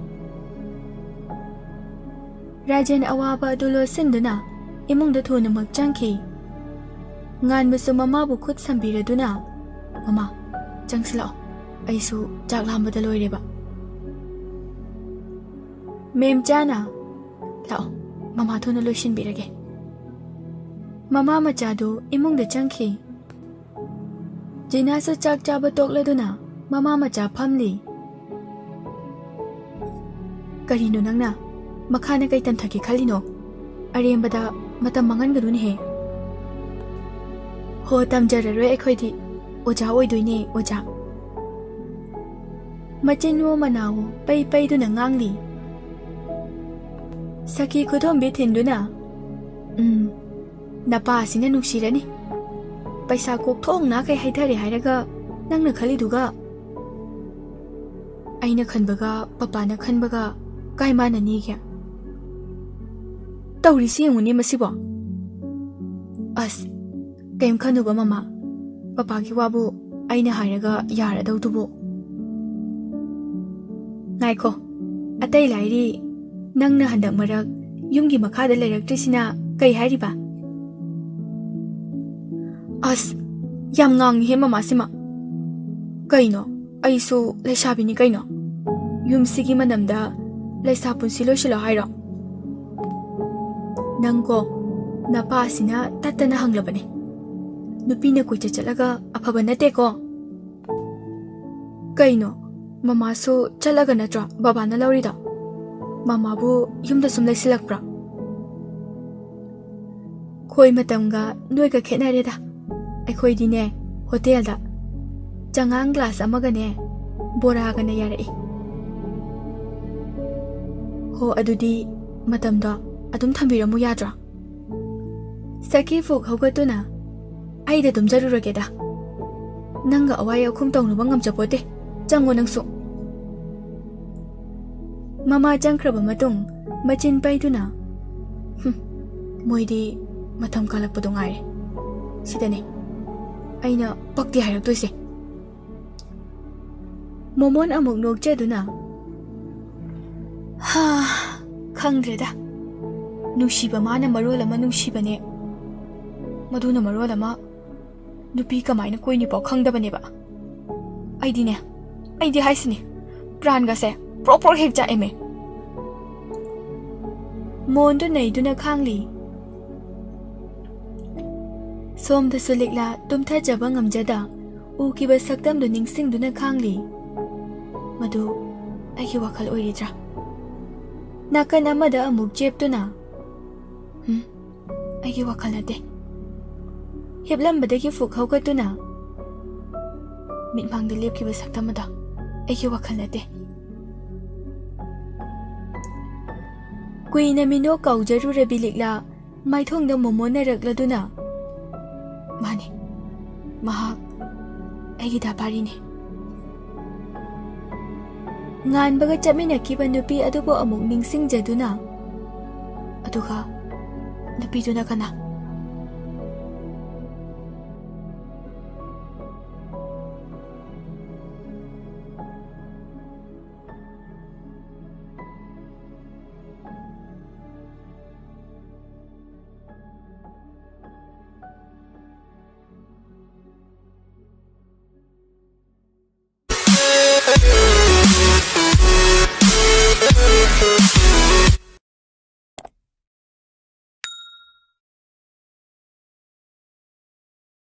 ꯔꯥꯖꯦꯟ ꯑꯋꯥꯕ ꯑꯗꯨ ꯂꯣꯠꯁꯤꯟꯗꯨꯅ ꯏꯃꯨꯡꯗ ꯊꯨꯅꯃꯛ ꯆꯪꯈꯤ꯫ ꯉꯥꯟꯕꯁꯨ ꯃꯃꯥꯕꯨ ꯈꯨꯠ ꯁꯝꯕꯤꯔꯗꯨꯅ, "ꯃꯃꯥ, ꯆꯪꯁꯤꯜꯂꯛꯑꯣ, ꯑꯩꯁꯨ ꯆꯥꯛ ꯂꯥꯝꯕꯗ ꯂꯣꯏꯔꯦꯕ꯫" ꯃꯦꯝꯆꯥꯅ, ꯂꯥꯛꯑꯣ, ꯃꯃꯥ ꯊꯨꯅ ꯂꯣꯏꯁꯤꯟꯕꯤꯔꯒꯦ꯫ ꯃꯃꯥ ꯃꯆꯥꯗꯨ ꯏꯃꯨꯡꯗ ꯆꯪꯈꯤ꯫ ꯖꯤꯅꯥꯁꯨ ꯆꯥꯛ ꯆꯥꯕ ꯇꯣꯛꯂꯗꯨꯅ ꯃꯃꯥ ꯃꯆꯥ ꯐꯝꯂꯤ꯫ "ꯀꯔꯤꯅꯣ ꯅꯪꯅ? ꯃꯈꯥꯅ ꯀꯩ ꯇꯝꯊꯒꯦ ꯈꯜꯂꯤꯅꯣ? ꯑꯔꯦꯝꯕꯗ ꯃꯇꯝ ꯃꯥꯡꯍꯟꯒꯅꯨꯅꯦꯍꯦ꯫" "ꯍꯣ, ꯇꯝꯖꯔꯔꯣꯏ ꯑꯩꯈꯣꯏꯗꯤ꯫ ꯑꯣꯖꯥ ꯑꯣꯏꯗꯣꯏꯅꯦ, ꯑꯣꯖꯥ꯫" ꯃꯆꯤꯟꯋꯣ ꯃꯅꯥꯋꯣ ꯄꯩ ꯄꯩꯗꯨꯅ ꯉꯥꯡꯂꯤ꯫ ꯁꯈꯤ ꯈꯨꯗꯣꯝꯕꯤ ꯊꯤꯟꯗꯨꯅ, "ꯎꯝ, ꯅꯄꯥ ꯑꯁꯤꯅ ꯅꯨꯡꯁꯤꯔꯅꯤ꯫ ꯄꯩꯁꯥ ꯀꯣꯛꯊꯣꯡꯅ ꯀꯩ ꯍꯩꯊꯔꯦ ꯍꯥꯏꯔꯒ ꯅꯪꯅ ꯈꯜꯂꯤꯗꯨꯒ?" "ꯑꯩꯅ ꯈꯟꯕꯒ ꯄꯄꯥꯅ ꯈꯟꯕꯒ ꯀꯥꯏ ꯃꯥꯟꯅꯅꯤꯒꯦ? ꯇꯧꯔꯤꯁꯤ ꯌꯦꯡꯉꯨꯅꯦ ꯃꯁꯤꯕꯣ꯫ ꯑꯁ, ꯀꯩꯝ ꯈꯟꯅꯨꯕ ꯃꯃꯥ꯫ ꯄꯄꯥꯒꯤ ꯋꯥꯕꯨ ꯑꯩꯅ ꯍꯥꯏꯔꯒ ꯌꯥꯔꯗꯧꯗꯨꯕꯨ꯫" "ꯉꯥꯏꯈꯣ, ꯑꯇꯩ ꯂꯥꯏꯔꯤ, ꯅꯪꯅ ꯍꯟꯗꯛ ꯃꯔꯛ ꯌꯨꯝꯒꯤ ꯃꯈꯥꯗ ꯂꯩꯔꯛꯇ꯭ꯔꯤꯁꯤꯅ ꯀꯩ ꯍꯥꯏꯔꯤꯕ?" "ꯑꯁ, ꯌꯥꯝ ꯉꯥꯡꯉꯤꯍꯦ ꯃꯃꯥꯁꯤꯃ꯫ ꯀꯩꯅꯣ, ꯑꯩꯁꯨ ꯂꯩꯁꯥꯕꯤꯅꯤ ꯀꯩꯅꯣ꯫ ꯌꯨꯝꯁꯤꯒꯤ ꯃꯅꯝꯗ ꯂꯩꯁꯥ ꯄꯨꯟꯁꯤ ꯂꯣꯏꯁꯤꯜꯂꯣ ꯍꯥꯏꯔꯣ? ꯅꯪꯀꯣ, ꯅꯄꯥꯁꯤꯅ ꯇꯠꯇꯅ ꯍꯪꯂꯕꯅꯦ꯫ ꯅꯨꯄꯤꯅ ꯀꯣꯏꯆꯠ ꯆꯠꯂꯒ ꯑꯐꯕ ꯅꯠꯇꯦꯀꯣ꯫" "ꯀꯩꯅꯣ, ꯃꯃꯥꯁꯨ ꯆꯠꯂꯒ ꯅꯠꯇ꯭ꯔꯣ ꯕꯕꯥꯅ ꯂꯧꯔꯤꯗꯣ? ꯃꯃꯥꯕꯨ ꯌꯨꯝꯗ ꯁꯨꯝ ꯂꯩꯁꯤꯜꯂꯛꯄ꯭ꯔꯣ?" "ꯈꯣꯏ ꯃꯇꯝꯒ ꯅꯣꯏꯒ ꯈꯦꯠꯅꯔꯦꯗ꯫ ꯑꯩꯈꯣꯏꯗꯤꯅꯦ, ꯍꯣꯇꯦꯜꯗ ꯆꯉꯥꯡ ꯒ꯭ꯂꯥꯁ ꯑꯃꯒꯅꯦ, ꯕꯣꯔꯥꯒꯅ ꯌꯥꯔꯛꯏ꯫" "ꯍꯣ, ꯑꯗꯨꯗꯤ ꯃꯇꯝꯗꯣ ꯑꯗꯨꯝ ꯊꯝꯕꯤꯔꯝꯃꯨ ꯌꯥꯗ꯭ꯔꯣ?" ꯁꯈꯤ ꯐꯨꯛ ꯍꯧꯒꯠꯇꯨꯅ, "ꯑꯩꯗ ꯇꯨꯝꯖꯔꯨꯔꯒꯦꯗ꯫ ꯅꯪꯒ ꯑꯋꯥꯏ ꯑꯈꯨꯝ ꯇꯧꯅꯕ ꯉꯝꯖꯄꯣꯠꯇꯦ꯫ ꯆꯪꯉꯣ ꯅꯪꯁꯨ꯫" ꯃꯃꯥ ꯆꯪꯈ꯭ꯔꯕ ꯃꯇꯨꯡ ꯃꯆꯤꯟ ꯄꯩꯗꯨꯅ, "ꯍꯨꯝ, ꯃꯣꯏꯗꯤ ꯃꯇꯝ ꯀꯥꯜꯂꯛꯄꯗꯣ ꯉꯥꯏꯔꯦ꯫ ꯁꯤꯗꯅꯦ ꯑꯩꯅ ꯄꯛꯇꯦ ꯍꯥꯏꯔꯛꯇꯣꯏꯁꯦ꯫" ꯃꯣꯃꯣꯟ ꯑꯃꯨꯛ ꯅꯣꯛꯆꯗꯨꯅ, "ꯍꯥ, ꯈꯪꯗ꯭ꯔꯦꯗ꯫ ꯅꯨꯡꯁꯤꯕ ꯃꯥꯅ ꯃꯔꯣꯜ ꯑꯃ ꯅꯨꯡꯁꯤꯕꯅꯦ, ꯃꯗꯨꯅ ꯃꯔꯣꯜ ꯑꯃ ꯅꯨꯄꯤ ꯀꯃꯥꯏꯅ ꯀꯣꯏꯅꯤꯐꯥꯎ ꯈꯪꯗꯕꯅꯦꯕ꯫ ꯑꯩꯗꯤꯅꯦ, ꯑꯩꯗꯤ ꯍꯥꯏꯁꯤꯅꯦ, ꯄ꯭ꯔꯥꯟꯒꯁꯦ ꯄ꯭ꯔꯣꯛ ꯄ꯭ꯔꯣꯛ ꯍꯦꯛ ꯆꯥꯛꯑꯦꯃꯦ꯫" ꯃꯣꯟꯗꯨ ꯅꯩꯗꯨꯅ ꯈꯥꯡꯂꯤ꯫ ꯁꯣꯝꯗꯁꯨ ꯂꯤꯛꯂꯥ ꯇꯨꯝꯊꯖꯕ ꯉꯝꯖꯗ ꯎꯈꯤꯕ ꯁꯛꯇꯝꯗꯨ ꯅꯤꯡꯁꯤꯡꯗꯨꯅ ꯈꯥꯡꯂꯤ꯫ ꯃꯗꯨ ꯑꯩꯒꯤ ꯋꯥꯈꯜ ꯑꯣꯏꯔꯤꯗ꯭ꯔꯥ? ꯅꯥꯀꯟ ꯑꯃꯗ ꯑꯃꯨꯛ ꯆꯦꯞꯇꯨꯅ, "ꯍꯨꯝ, ꯑꯩꯒꯤ ꯋꯥꯈꯜ ꯅꯠꯇꯦ꯫" ꯍꯤꯞꯂꯝꯕꯗꯒꯤ ꯐꯨꯛ ꯍꯧꯒꯠꯇꯨꯅ ꯃꯤꯠꯃꯥꯡꯗ ꯂꯦꯞꯈꯤꯕ ꯁꯛꯇꯝ ꯑꯗꯣ ꯑꯩꯒꯤ ꯋꯥꯈꯜ ꯅꯠꯇꯦ꯫ ꯀꯨꯏꯅ ꯃꯤꯅꯣꯛ ꯀꯥꯎꯖꯔꯨꯔꯕꯤ ꯂꯤꯛꯂꯥ ꯃꯥꯏꯊꯣꯡꯗ ꯃꯣꯃꯣꯟꯅꯔꯛꯂꯗꯨꯅ, "ꯃꯥꯅꯤ, ꯃꯍꯥꯛ ꯑꯩꯒꯤ ꯗꯥꯄꯥꯔꯤꯅꯤ꯫" ꯉꯥꯟꯕꯒ ꯆꯠꯃꯤꯟꯅꯈꯤꯕ ꯅꯨꯄꯤ ꯑꯗꯨꯕꯨ ꯑꯃꯨꯛ ꯅꯤꯡꯁꯤꯡꯖꯗꯨꯅ, "ꯑꯗꯨꯒ ꯅꯨꯄꯤꯗꯨꯅ ꯀꯅꯥ?"